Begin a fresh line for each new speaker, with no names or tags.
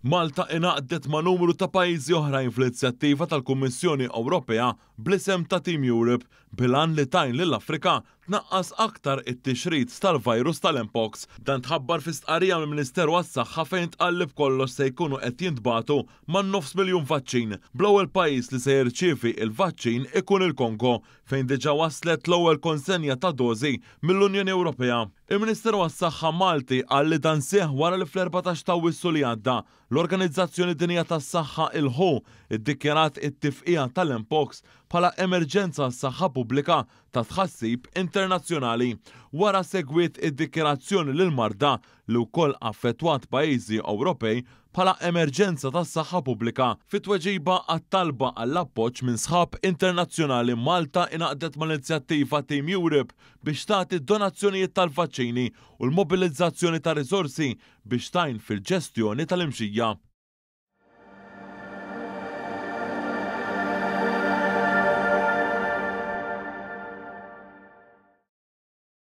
Malta ingħaqdet ma' numru ta' pajjiżi oħrajn fl-inizjattiva tal-Kummissjoni Ewropea bl-isem ta' Team Europe bil-għan li tgħin lill-Afrika tnaqqas aktar it-tixrid tal-virus tal-Mpox. Dan tħabbar fi stqarrija mill-Ministeru għas-Saħħa fejn ntqal li b'kollox se jkunu qed jintbagħtu man-nofs miljun vaċċin, bl-ewwel pajjiż li se jirċievi l-vaċċin ikun il-Kongo fejn diġà waslet l-ewwel konsenja ta' dożi mill-Unjoni Ewropea. Il-Ministeru għas-Saħħa Malti qal li dan seħħ wara li fl-14 ta' Awwissu li għadda, l-Organizzazzjoni Dinjija tas-Saħħa, il-WHO, iddikjarat it-tifqigħa tal-Mpox bħala emerġenza għas-saħħa pubblika ta' tħassib internazzjonali. Wara segwiet id-dikjarazzjoni li l-marda, li wkoll affettwat pajjiżi Ewropej, bħala emerġenza tas-saħħa pubblika. Fi tweġiba għat-talba għall-appoġġ minn sħab internazzjonali Malta ingħaqdet mal-inizjattiva Team Europe biex tagħti donazzjonijiet tal-vaċċini u l-mobilizzazzjoni ta' riżorsi biex tgħin fil-ġestjoni tal-imxija.